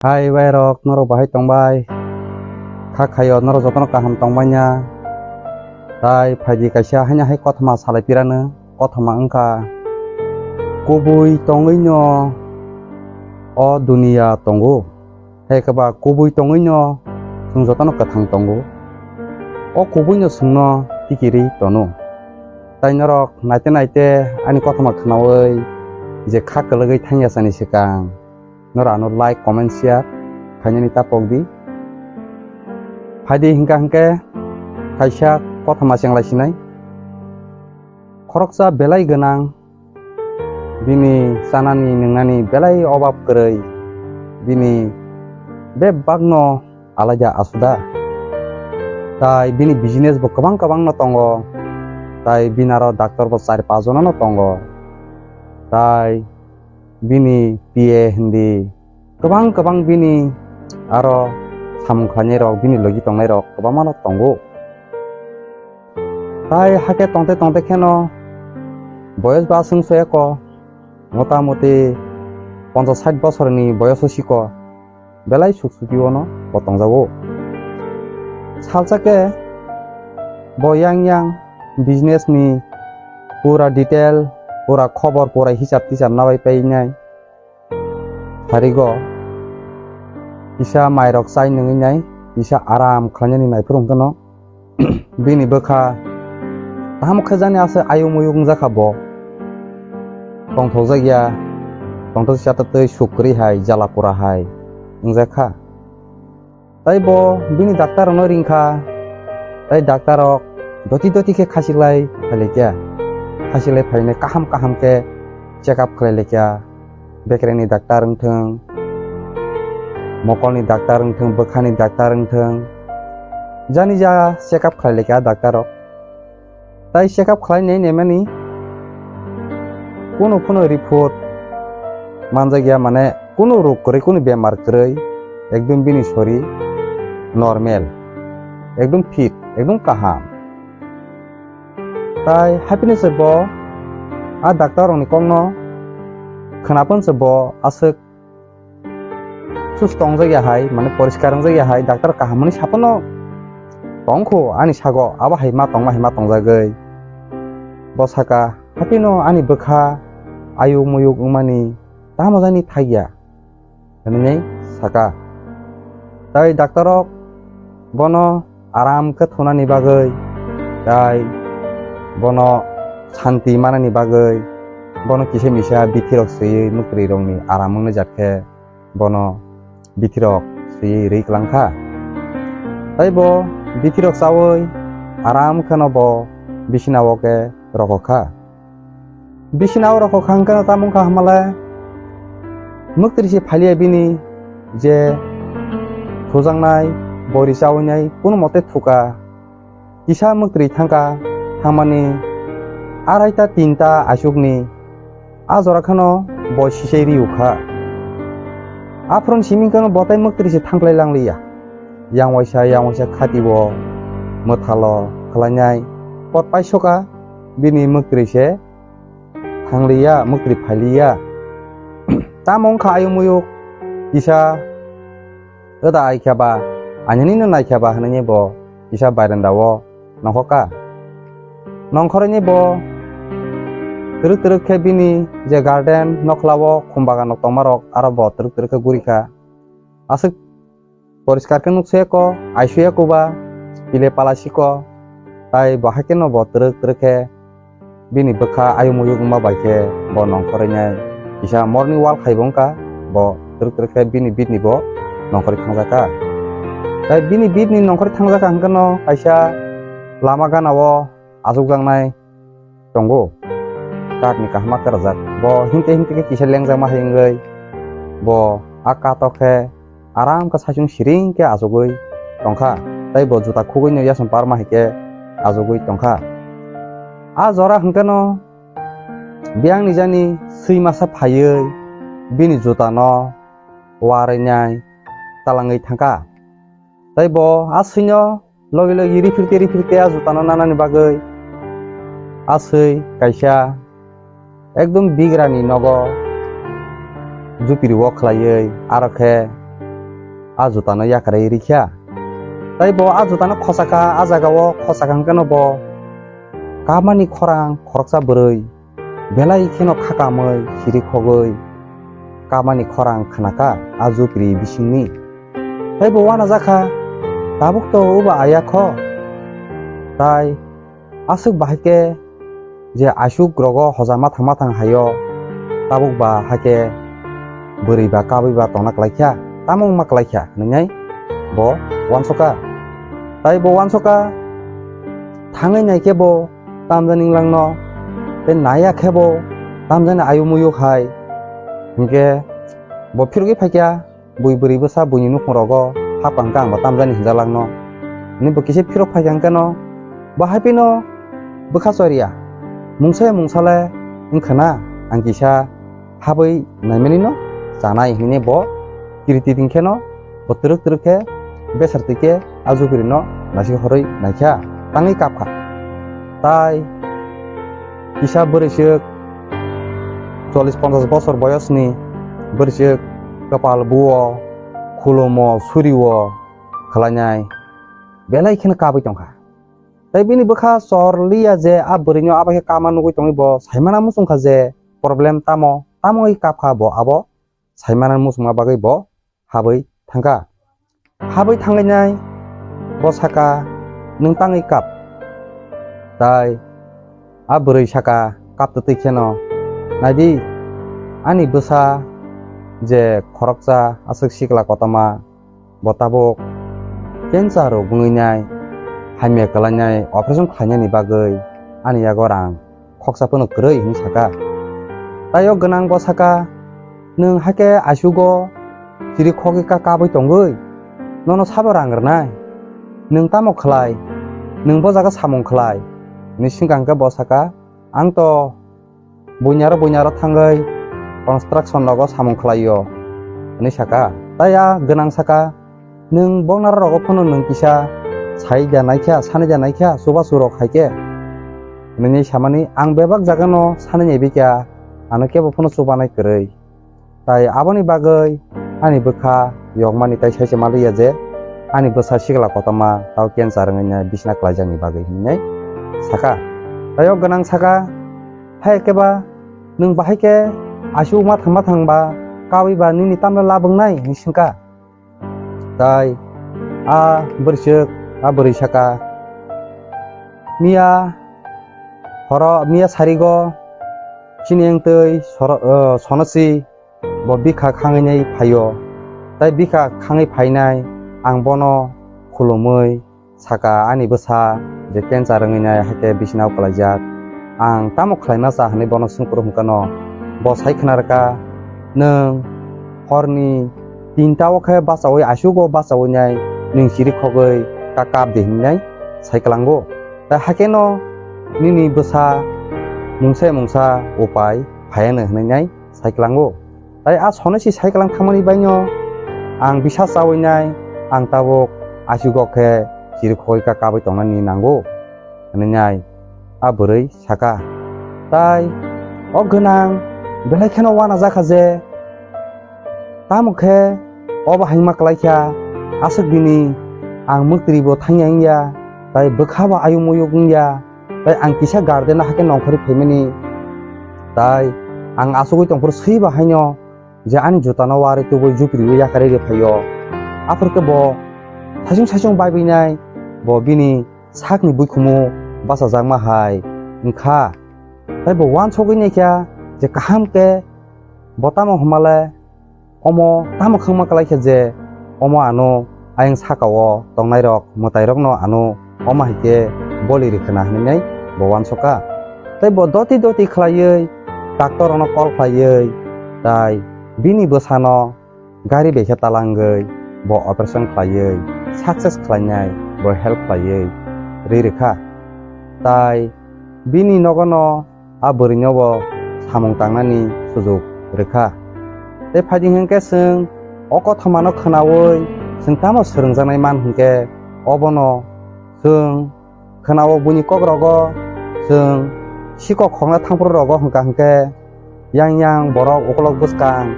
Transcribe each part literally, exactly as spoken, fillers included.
Hai bai rok, norok bahai tongbai? Kha khaio norok jotono kaham tongbaina. Tai phaidi kaisa haino hai kothoma salai pirano, kothoma wngkha: kubui tongwino o duniya tongo. Hai khe ba kubui tongwino chwng jotono kwthang tongo. O kubuino chwngno tikiri tono. Tai norok naite naite ani kothoma khnaui je kha kwlwgwi thangya sani swkang, norok ano like, comment, share khainani ta pok di. Phaidi hinkha hinkhe kaisa kothoma chenglai sinai. Khoroksa belai gwnang, bini chanani nwngnani belai obab kwrwi, bini bebakno alaida asuda. Tai bini business bo kwbang kwbangno tongo, tai bini aro doctor bo char pas jonono tongo. Tai bini P A hindi kwbang kwbang bini aro samung khlainai rok, bini logi tongnai rok kwbangma no tongo. Tai hakhe tongte tongte kheno boyos ba swng soyako, mota moti ponchas sait bosorni boyoso siko belai suk suki ono bo tongjago. Salsa khe bo yang yang business ni pura detail, pura khobor, pura hisab tisab nabai painai. Sarigo kisa mairok chai nungwi nai, kisa aram khlainani naiphuru hwnkhe no bini bwkha tamo khe jani aswk ayuk muyuk wngjakha bo. Tongthokjak ya, tongthok chata twi suk kwrwi hai, jala pura hai wngjakha. Tai bo bini doctor rokno ringkha, tai doctor rok doti doti khe khasiklai phailaikha. Khasiklai phainai kaham kaham khe check up khlailaikha. Bekrengni doctor wngthwng, mokolni doctor wngthwng, bwkhani doctor wngthwng, jani ja check up khlailaikha doctor rok. Tai check up khlai nai naimani kunu kunu report manjakya, mane kunu rog kwrwi, kunu bemar kwrwi, ekdom bini sori normal, ekdom fit, ekdom kaham. Tai haphini se bo a doctor rokni kokno khwnapon se bo aswk susto wngjak ya hai, mane poriskar wngjak ya hai, doctor kaham hwnwi saphano tongkho ani sago, abo hai ma tongma hai ma tongjagwi. Bo saka, "Haphino ani bwkha ayuk muyuk wngmani tamo jani thakya?" hwnwi saka. Tai doctor rok bono aram khe thunani bagwi, tai bono santi manani bagwi, bono kisa misa bithi rok swiwi mwtwrwi rokni aram wngni jat khe bono bithi rok swiwi rwi kwlang kha. Tai bo bithi rok chawi aram kheno bo bisina o khe rokho kha. Bisina o rokho kha hwnkhe no tamo wngkha hwnmale, mwktwiri se phaliya bini je thujaknai, bori chawinai, kunu mote thuka. Kisa mwktwiri thangkha, thangmani araita tinta aswkni a jora kheno bo sisai riu kha. Aphuru simi kheno bo tai mwktwiri se thangklai langliya. Yang waisa, yang waisa khati bo mwthalo khlainai pot paisoka bini mwktwiri se thangliya, mwktwiri phailiya. Tamo wngkha ayung muyuk kisa, "Oda ai khe ba, ani nini nai khe ba," hwnwi bo kisa bairenda o nongkho kha. Nongkhorwi bo twrwk twrwk khe bini je garden nokhla o khum bagan rok tongma rok, aro bo twrwk twrwk khe guri kha. Aswk poriskar khe nuk se ko, ai suya ko ba, pile pala si ko, tai bo hai khe no bo twrwk twrwk khe bini bwkha ayung muyung wngma bai khe bo nongkhorwi nai kisa morni wal khai bo wngkha, bo twrwk twrwk khe bini bit ni bo nongkhorwi thangjak kha. Tai bini bit ni nongkhorwi thangjak kha hwnkhe no kaisa lama gana o achukjaknai tongo. Kath ni kaham ma kwrajak. Bo himte himte khe kisa lengjakma hai wngwi bo a kath o khe aram khe saichung siring khe achugwi tongkha. Tai bo juta khugwi no yasong parma hai khe achugwi tongkha. A jora hwnkhe no biyang ni jani swi masa phaiwi bini juta no warwi nai talangwi thangkha. Tai bo a swino logi logi riphirte riphirte a jutano nanani bagwi a swi kaisa ekdom bigrani nogo jupiri o khlaiwi, aro khe a jutano yakarwi rikha. Tai bo a jutano khosaka, a jagao khosaka hwnkhe no bo kamani khorang khoroksa bwrwi belai kheno khakamwi siri khogwi kamani khorang khnakha a jupri bisingni. Tai bo uanajakha, tabuk to uba ayakho. Tai aswk bahai khe je aswk rogo hoja mathang mathang haio, tabuk ba hakhe bwrwi ba kabwi ba tongna klaikha, tamo wngma klaikha hwnwi bo uansukha. Tai bo uansukha, thangwi naikhe bo tamjani wnglang no, tei naiya khe bo tamjani ayuk muyuk hai. Hinkhe bo phirogwi phaikha, bui bwrwi bwsa buini nukhung rogo hapkang khe ang bo tamjani hinjalak no. Hwnwi bo kisa phirok phaikha hwnkhe no, bo hai phino bwkha choriya, mungsa ya mungsa le wngkha na, ang kisa habwi naimani no chanai hwnwi bo kiriti ding khe no, bo twrwk twrwk khe besar twi khe a jupri no naisik horwi naikha, tangwi kapkha. Tai kisa bwrwi swk chollish ponchash bosor boyosni bwrwi swk kwpal buo, khulumo, surio khwlainai belai kheno kabwi tongkha. Tai bini bwkha chor liya je a bwrwino abo khe kama nugwi tongwi bo saimana muchungkha je problem tamo, tamo wngwi kapkha bo abo saimana muchungma bagwi bo habwi thangkha. Habwi thanglainai bo saka, "Nwng tangwi kap." Tai a bwrwi saka, "Kap twtwi kheno naidi, ani bwsa je khoroksa aswk sikla kotorma, bo tabuk cancer rok wngwi nai, hamya kwlainai operation khlainani bagwi ani yago rang khoksa phano kwrwi," hwnwi saka. Tai o gwnang bo saka, "Nwng hakhe aisugo chiri khogwi ka kabwi tongwi, nono sabo rang rwnai? Nwng tamo khlai? Nwng bo jaga samung khlai?" hwnwi swngkha hwnkhe bo saka, "Ang to buini aro buini aro thangwi construction rogo samung khlaio," hwnwi saka. Tai a gwnang saka, "Nwng boknaro rogo phano nwng kisa sai da naikha, sanai da naikha, chubachu rok hai khe?" hwnwi samani, "Ang bebak jagano sanai naibikha, ano kebo phano chubanai kwrwi. Tai aboni bagwi ani bwkha yokmani tai sai se maliya je ani bwsa sikla kotorma tao cancer wngwi nai bisina klaijakni bagwi," hwnwi saka. Tai o gwnang saka, "Hai khe ba nwng bahai khe asu mathang mathang ba kawi ba nini tamle labwngnai?" hwnwi swngkha. Tai a bwrwiswk, a bwrwi saka, "Miya horo, miya sarigo chini wngtwi soro-, o, sonosi bo bikha khangwi nai phaio. Tai bikha khangwi phainai, ang bono khulumwi saka, ani bwsa je cancer wngwi nai, hakhe bisina kwlaijak. Ang tamo khlaima cha?" hwnwi bono swngphuru hwnkhe no bo sai khna rwkha, "Nwng horni tinta o khe bachaui, aisugo bachaui nai, nwng chiri khogwi ka kap di," hwnwi nai sai kwlango. Tai hakhe no nini bwsa mungsa mungsa upai phaiano hwnwi nai sai kwlango. Tai a sonosi sai kwlang thangmani baino ang bisa chaui nai, ang tabuk aisugo khe chiri khogwi ka kabwi tongnani nango, hwnwi nai a bwrwi saka. Tai o gwnang belai kheno uanajakha je, "Tamo khe obo hangma klaikha, aswk bini ang mwktwi bo thangya wngya, tai bwkha bo ayuk muyuk wngya, tai ang kisa garden o hakhe nongkhorwi phaimani, tai ang achugwi tongphuru swiba haino je ani jutano warwi tubui jupriui yakarwi rwphaio. Aphuru khe bo saichung saichung baibi nai, bo bini sakni buikhumu bachajakma hai wngkha. Tai bo uansugwi naikha je kaham khe bo tamo hwnmale, omo tamo khangma klaikha je omo ano ayang sakao tongnairok mwtairokno ano omo hai khe boli rwkhwna," hwnwi nai bo uansukha. Tai bo doti doti khlaiwi doctor rokno call khlaiwi tai bini bwsano gari bai khe talangwi bo operation khlaiwi success khlainai bo help khlaiwi ri rwkha. Tai bini nogono a bwrwino bo samung tangnani sujuk rwkha. Tei phaidi hwnkhe chwng o kothomano khwnaui chwng tamo swrwngjaknai man hwnkhe obono chwng khwnao buini kok rogo chwng sikok khokna thangphuru rogo hwnkha hwnkhe yang yang borok ukolok bwskang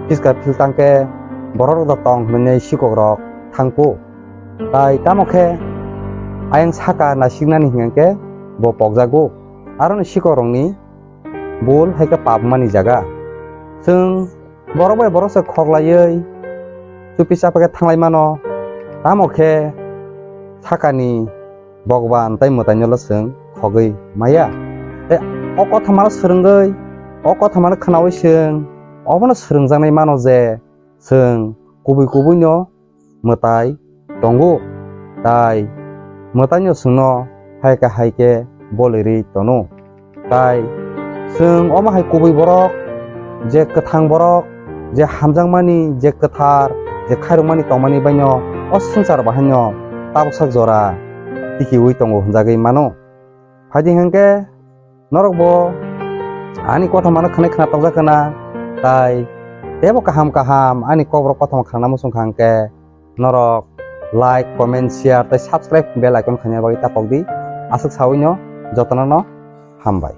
phiska phil tangkhe borok rok da tong hwnwi sikok rok thangku. Tai tamo khe ayang saka naisiknani hingkhe bo pokjago. Aroni sikok rokni bul hai khe pap mani jaga. Chwng borok bai borok se khoklaiwi chupi chapa khe thanglai mano. Tamo khe sakani Bhagwan tai mwtaino chwng khogwi maya. Tei o kothamano swrwngwi, o kothamano khwnawi chwng obono swrwngjaknai mano je chwng kubui kubuino mwtai tongo, tai mwtaino chwngno hai khe hai khe bolirwi tono. Tai chwng omo hai kubui borok, je kwthang borok, je hamjakmani, je kwthar, je khairokmani tongmani baino o swngchar bahaino tabuksak jora tikiui tongo hwnjagwi mano. Phaidi hwnkhe norokbo ani kothamano khwnai khwna tokjak khwna, tai teibo kaham kaham ani kokrok kothoma khwnana muchung kha hwnkhe norok like, comment, share tei subscribe bell icon khaina bagwi tapokdi. Aswk sawino jotono no hambai.